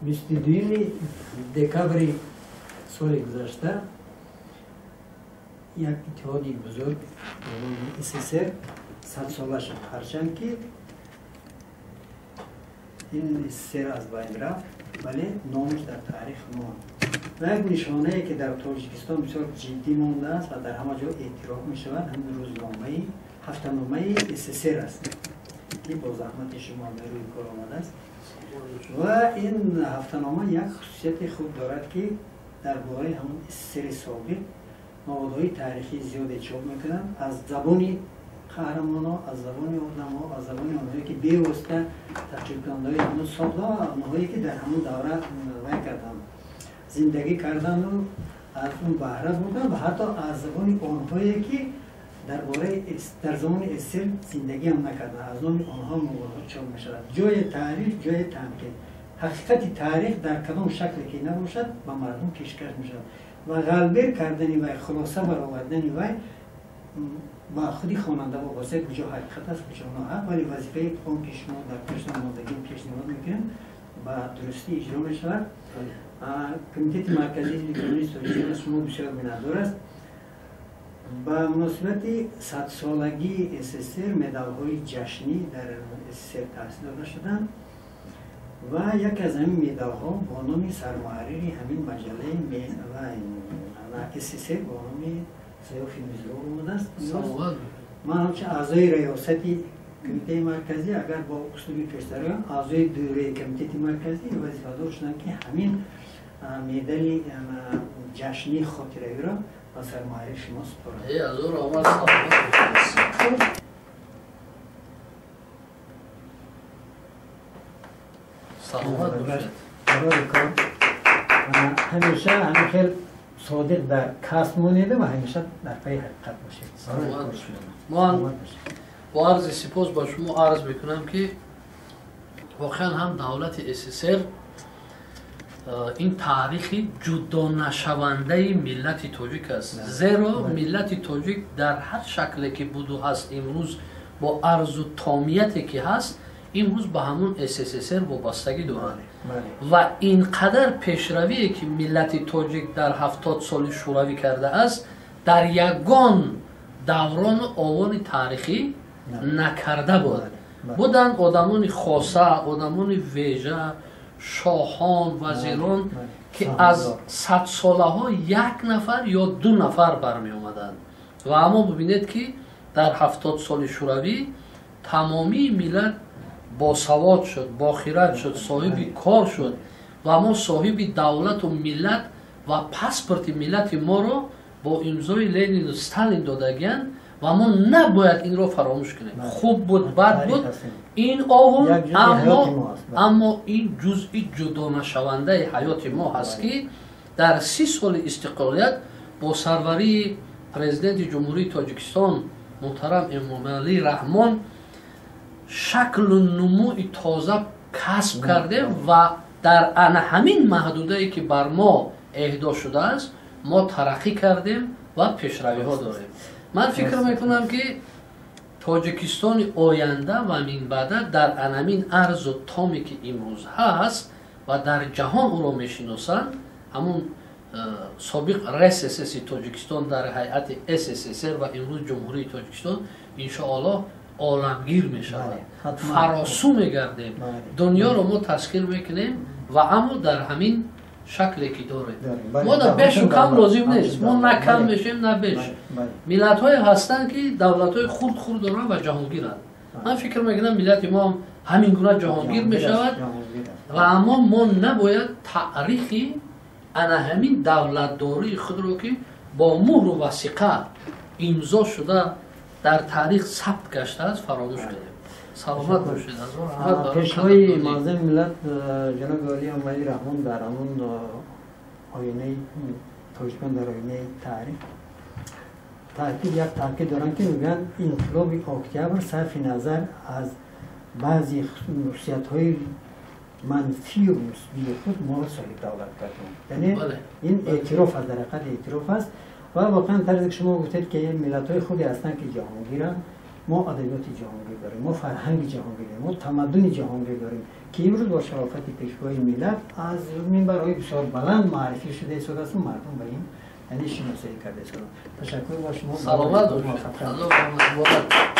22 декабри соли гузашта як иттиҳоди бузург бо номи СССР 100 сола шуд. Ҳарчанд ки ин СССР аз байн рафт, вале номаш дар таърих монд ва як нишонае, ки дар Тоҷикистон бисёр ҷиддӣ мондааст ва дар ҳама ҷо эътироф мешавад, ҳамин рӯзномаи ҳафтаномаи СССР аст, ки бо заҳмати шумо ба рӯи кор омадааст. Ва ин ҳафтанома як хусусияти хуб дорад, ки дар бораи ҳамон СССРи собиқ маводҳои таърихии зиёде чоп мекунанд, аз забони қаҳрамонҳо, аз забони одамҳо, аз забони онҳое, ки бевосита ташкилкунандаҳои ҳамон солҳо, онҳое ки дар ҳамон давра вай карданд, зиндагӣ карданду аз он баҳра бурданд ва ҳатто аз забони онҳое, ки дар бораи дар замони СССР зиндагиам накарданд, аз номи онҳо маводҳо чоп мешавад. Ҷои таърих, ҷои танқид, ҳақиқати таърих дар кадом шакле ки набошад, ба мардум пешкаш мешавад ва ғалбер кардани вай, хулоса баровардани вай ба худи хонанда вобаста, куҷо ҳақиқат аст, куҷо ноҳақ. Вале вазифаи он ки шумо дар пешна мондагӣ пешниҳод мекунем, ба дурустӣ иҷро мешавад. Комитети марказии ҳизби коммунист Тоҷикистон аз шумо бисёр миннатдор аст. Ба муносибати 100-солагии СССР медалҳои ҷашнӣ дар СССР таъсис дода шуданд ва яке аз ҳамин медалҳо бо номи сармуҳаррири ҳамин маҷаллаи СССР, бо номи Саёфи Мирзо омадааст. Ман ҳамчун аъзои раёсати Кумитаи марказӣ, агар бо услуби пештара, аъзои дӯраи Комитети марказӣ, вазифадор шудам, ки ҳамин медали ҷашнии хотиравиро ба сармуҳаррири шумо супорам. Ҳазор омад, саломат. Саломат бошед. Барори кор, ҳамеша ҳамин хел содиқ дар касб монеда ва ҳамеша дар пайи ҳақиқат бошед. Саломат бошед. Ман бо арзи сипос ба шумо арз мекунам, ки воқеан ҳам давлати СССР ин таърихи ҷудонашавандаи миллати тоҷик аст, зеро миллати тоҷик дар ҳар шакле ки буду ҳаст, имрӯз бо арзу томияте ки ҳаст, имрӯз ба ҳамун СССР вобастагӣ дорад. Ва ин қадар пешравие, ки миллати тоҷик дар 70 соли шӯравӣ кардааст, дар ягон даврону овони таърихӣ накарда буд. Буданд одамони хоса, одамони вежа, шоҳон, вазирон, ки аз садсолаҳо як нафар ё ду нафар бармеомаданд. Ва аммо бибинед, ки дар 70 соли шӯравӣ тамомии миллат босавод шуд, бохират шуд, соҳиби кор шуд ва мо соҳиби давлату миллат ва паспорти миллати моро бо имзои Ленину Сталин додагиянд ва мо набояд инро фаромӯш кунем. Хуб буд, бад буд ин овон, аммо ин ҷузъи ҷудонашавандаи ҳаёти мо ҳаст, ки дар 30 соли истиқлолият бо сарварии Президенти Ҷумҳурии Тоҷикистон муҳтарам Эмомалӣ Раҳмон шаклу нумӯи тоза касб кардем ва дар ана ҳамин маҳдудае, ки бар мо эҳдо шудааст, мо тараққӣ кардем ва пешравиҳо дорем. Ман фикр мекунам, ки Тоҷикистони оянда ва минбаъда дар анамин арзу томе, ки имрӯз ҳаст ва дар ҷаҳон ӯро мешиносанд, ҳамун собиқ РСССи Тоҷикистон дар ҳайати СССР ва имрӯз Ҷумҳурии Тоҷикистон, иншоаллоҳ, оламгир мешавад, фаросу мегардем, дунёро мо тасхир мекунем. Ва аммо дар ҳамин шакле ки дорем, мо дар бешу кам лозим нест, мо на кам мешем, на беш. Миллатҳое ҳастанд, ки давлатҳои хурд хурд доранд ва ҷаҳонгиранд. Ман фикр мекунам, миллати мо ҳам ҳамин гуна ҷаҳонгир мешавад. Ва аммо мо набояд таърихи ана ҳамин давлатдории худро, ки бо муҳру васиқа имзо шуда, дар таърих сабт гаштааст, фаромӯш кунем. Саломат бошед. Пешвои муаззами миллат ҷаноби олӣ Эмомалӣ Раҳмон дар ҳамон оинаи Тоҷикон дар оинаи таърих таъкид, як таъкид доранд, ки мегӯянд, инқилоби Октябр сарфи назар аз баъзе хусусиятҳои манфию мусбии худ моро соҳиб давлат карданд. Яъне ин эътироф аст, дар ҳақиқат эътироф аст. Ва воқеан тарзе ки шумо гуфтед, ки миллатҳои хубе ҳастанд, ки ҷаҳонгиранд. Мо адабиёти ҷаҳонгир дорем, мо фарҳанги ҷаҳонгир дорем, мо тамаддуни ҷаҳонгир дорем, ки имрӯз бо шарофати пешвои миллат аз минбарҳои бисёр баланд муаррифӣ шуда истодааст, мардум ба ин, яъне, шиносоӣ карда истодаанд. Ташаккур ба шумо. Саломат бошед.